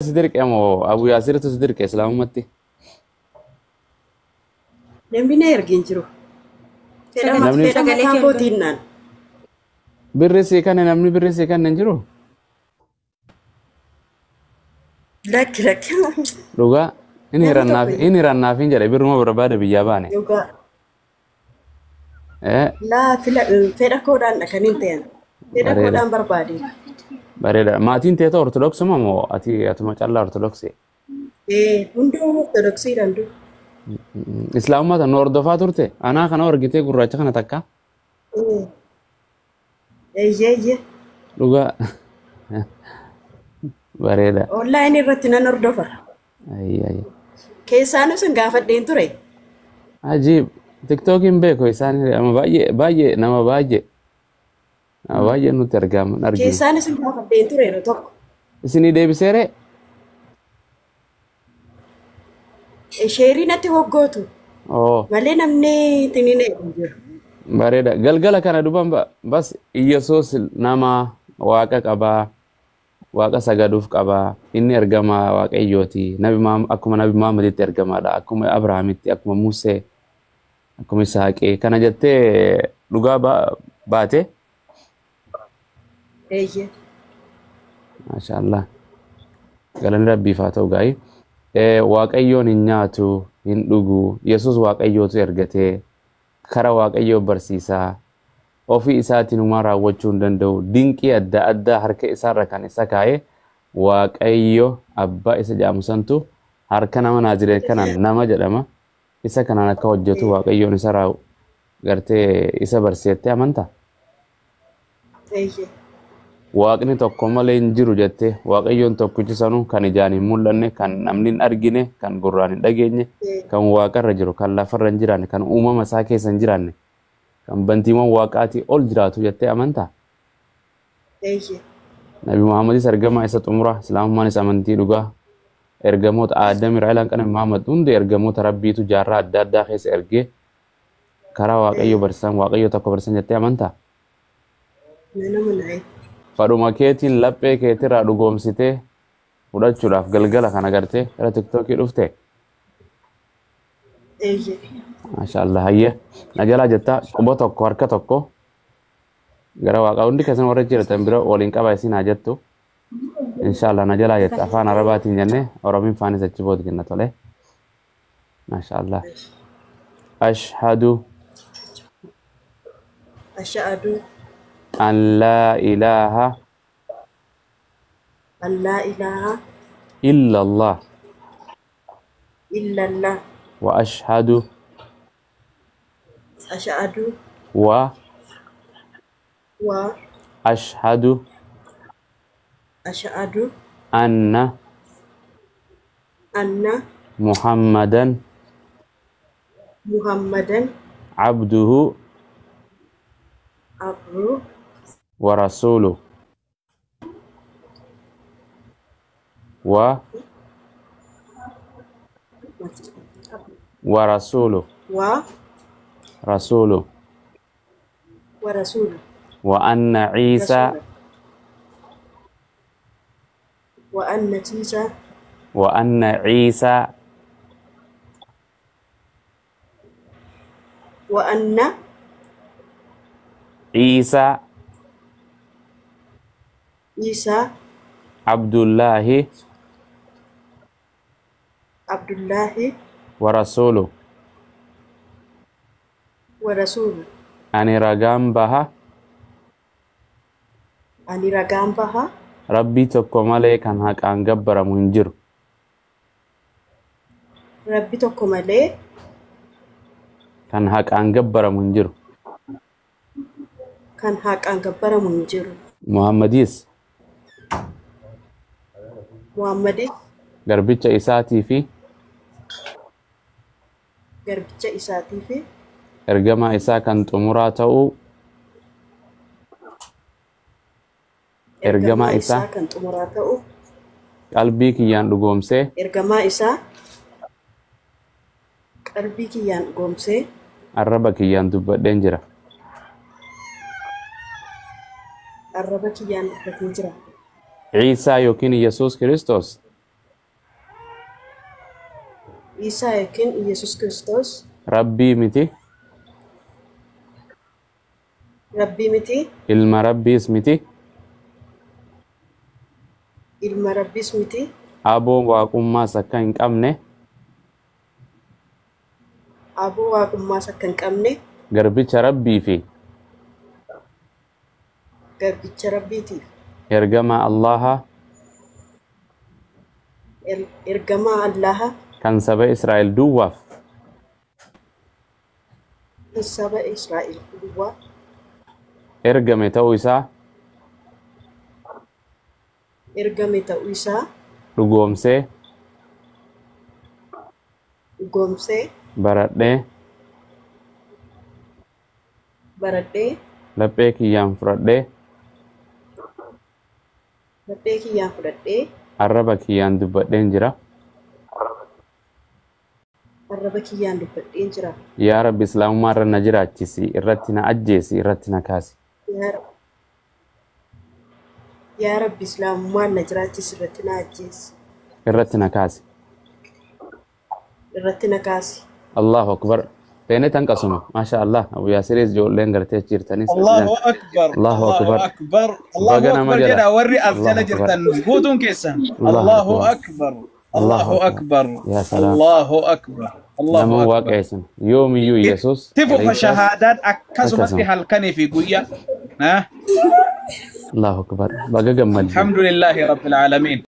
Si dirqe moo Abu Yaasirtu si dirqe islaamummaatti? Namni na erge hin jiru. Fedha Namni fedha Sagalee mataa kee ol kootiin naan. Birri sii kanne, namni birri sii kanne hin jiru? Lakki, lakki. Dhugaa inni Namni tokko hirannaaf hin inni hirannaaf hin jedhe, birruma barbaada biyyaa baane. Dhugaa. Laa, fila fedha koodhaan dha kan hin ta'an. Fedha Bareeda. koodhaan barbaade. Bareeda. Maatiin teeta ortodoksuma moo ati atuma callaa ortodoksii? Hunduu ortodoksiidhaan du. Islaamummaa tan nu hordofaa turte? Anaa kana argitee gurraacha kana takka? Eeyyee, eeyyee. Dhugaa. Bareeda. Online irratti nan hordofa. Ayyi ayyi. Keessaanis hin gaafadheen ture. Ajiib. Tiktookiin beeku isaan nama baay'ee baay'ee, nama baay'ee nama baay'ee nutti argaman arginu. Keessaanis hin gaafadheen ture yeroo tokko. Isinii deebiseere? Sheerii natti hoggootu Oo. malee namni tiniin hin jiru. Bareeda. Galgala kana duban bas Iyyasuus nama waaqa qabaa, waaqa sagaduuf qabaa, inni ergamaa waaqayyooti. Nabi akkuma Nabi Muhammaditti ergamaadha. Akkuma Abrahaamitti, akkuma Musee, akkuma Isaaqee. Kana jettee dhugaa baate? Eeyyee. Maashaallah. Galanni Rabbiif haa ta'u gaa'ii. Waaqayyoon hin nyaatu, hin dhugu. Yesuus waaqayyootu ergatee kara waaqayyoo barsiisaa. Ofii isaatiin humaa raawwachuu hin danda'u. Dinqii adda addaa harka isaarra kan isa kaa'e Waaqayyo abbaa isa jedhamu santu harka nama Naazireet kanaan nama jedhama. Isa kanaan akka hojjetu Waaqayyoon isa raawu gartee isa barsiisettee amantaa? Eeyyee. Waaqni tokko malee hin jiru jettee, Waaqayyoon tokkichi sanuu kan ijaan hin mul'anne, kan namni hin argine, kan gurraan hin dhageenye, kan waaqarra jiru, kan lafarra hin jiraanne, kan uumama isaa keessa hin jiraanne, kan bantiiwwan waaqaatii ol jiraatu jettee amantaa? Eeyyee. Nabi Muhammadis ergamaa isa xumura, Islaamummaanis amantii dhugaa. Ergamoota Aadam irraa ilaan Nabi Muhammad hundi ergamoota Rabbiitu jaarraa adda addaa keessa ergee karaa Waaqayyoo barsiisan, Waaqayyoo tokko barsiisan jettee amantaa? Nan amana. Fadhuma keetiin laphee keetirraa dhugoomsitee fudhachuudhaaf galgala kana gartee gara Tiktookii dhufte. Eeyyee. Maashaallah, hayyee. Na jalaa jettaa, quba tokko harka tokko gara waaqaa hundi keessan warra jiratan bira waliin qaba isin haa jettu. Inshaallah, na jalaa jetta afaan Arabaatiin jennee Oromiin faanis achi booda kenna tole. Maashaallah. Ashhadu Ashhadu an laa ilaaha an laa ilaaha illallah illallah wa ashhadu ashhadu wa wa ashhadu ashhadu anna anna Muhammadan Muhammadan abduhu abduhu wa rasuluhu wa wa rasuluhu wa rasuluhu wa rasuluhu wa anna Isa rasuluhu wa anna Isa wa anna Isa wa anna Isa Isa Abdullahi Abdullahi wa rasuluhu wa rasuluhu. Ani ragaan baha Ani ragaan baha Rabbii tokko malee kan haqaan gabbaramu hin jiru. Rabbi tokko malee kan haqaan gabbaramu hin jiru. Kan haqaan gabbaramu hin jiru. Muhammadis Muhammadis garbicha isaatii fi garbicha isaatii fi ergamaa isaa kan xumuraa ta'uu ergamaa isaa kan xumuraa ta'uu qalbii kiyyaan dhugoomsee ergamaa isaa qalbii kiyyaan dhugoomsee arraba kiyyaan dubbadheen jira. Arraba kiyyaan dubbatee jira. Ciisaa yookiin Yesuus Kiristoos Iisaa yookiin Iyyasuus Kiristoos Rabbii miti, Rabbii miti, ilma Rabbiis miti, ilma Rabbiis miti, aboo waaqummaas akka hin qabne, aboo waaqummaas akka hin qabne, garbicha Rabbii fi garbicha Rabbiitiif ergamaa Allaha ergamaa Allaha kan saba Israa'el duwwaaf kan saba Israa'el duwwaa ergame ta'uu isaa ergame ta'uu isaa dhugoomsee dhugoomsee baradhee baradhee laphee kiyyaan fudhadhee laphee kiyyaan fudhadhee arraba kiyyaan dubbadheen jira. Arraba kiyyaan dubbadheen jira. Yaa Rabbi, islaamummaa irra na jiraachisi, irratti na ajjeesi, irratti na kaasi. Yaa Rabbi, islaamummaan na jiraachisi, irratti na ajjeesi. Irratti na kaasi. Irratti na kaasi. Allahu akbar. Feene tan qasuma. Maasha Allah. Abu Yaasiris ijoolleen gartee jirtanis. Allahu akbar. Allahu akbar. Akbar. Allahu Baga nama akbar jala. Jedha warri as Allahu jala akbar. Jirtan guutuun keessan. Allahu Allahu akbar. akbar. Allahu Allahu akbar. akbar. Yaa salaam. Allahu akbar. Allahu Nama akbar. waaqeessan. Yoomiyyuu Yesuus. Itti fufa alayhi shahaadaan akkasumatti Akkasuma. Halkanii fi guyyaa. Allahu akbar. Baga gammadde. Alhamdulillahi rabbil aalamiin.